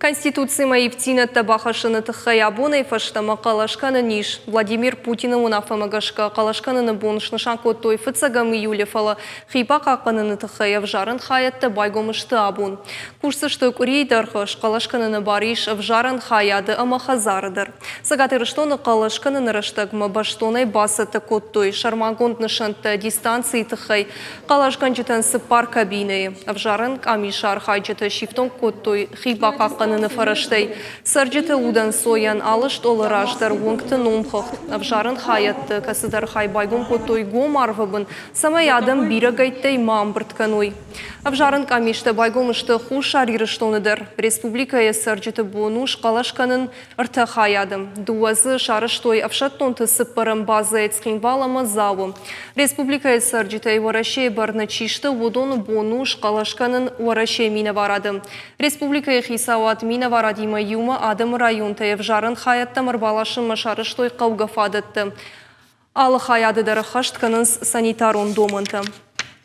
Конституцимӕ ивддзинӕдтӕ бахӕссыны тыххӕй абонӕй фӕстӕмӕ хъӕлӕс кӕнын ис. Владимир Путины уынаффӕмӕ гӕсгӕ хъӕлӕс кӕныны бон снысан кодтой фыццӕгӕм июлы, фӕлӕ хи бахъахъхъӕныны тыххӕй ӕвзарӕн хайӕдтӕ байгом сты абон. Кусдзысты къуырийы дӕргъы, схъӕлӕс кӕныны бар ис ӕвзарӕн хайады ӕмӕ хӕдзары дӕр. Цӕгат Ирыстоны хъӕлӕс кӕныны рӕстӕгмӕ бӕстонӕй бацӕттӕ кодтой сӕрмагонд нысӕнттӕ дистанцийы тыххӕй Хъӕлӕсгӕнджытӕн цыппар кабинӕйы. Ӕвзарӕн къамисы архайджытӕ сифтонг кодтой хи бахъахъхъӕныны фӕрӕзтӕй. Цӕрджыты удӕнцойӕн алы стъолы раз дӕр уынгты номхыгъд. Ӕвзарӕн хайӕдты кӕцыдӕр хай байгом кодтой гом арвы бын, цӕмӕй адӕм бирӕгӕйттӕй ма ӕмбырд кӕной. Ӕвзарӕн къамистӕ байгом сты Хуссар Ирыстоны дӕр. Республикӕйы цӕрджыты бон у схъӕлӕс кӕнын ӕртӕ хайады. Дыууӕ дзы сарӕзтой ӕфсӕддонты цыппӕрӕм базӕйы Цхинвал ӕмӕ Дзауы. Республикӕйы цӕрджытӕй Уӕрӕсейы бӕрны чи сты, уыдоны бон у схъӕлӕс кӕнын Уӕрӕсейы минӕварады. Республикӕйы хицауад минӕварадимӕ иумӕ адӕмы районтӕй ӕвзарӕн хайӕдтӕм ӕрбаласынмӕ сарӕзтой хъӕугӕ фадӕттӕ. Алы хайады дӕр ӕххӕст кӕнынц санитарон домӕнтӕ.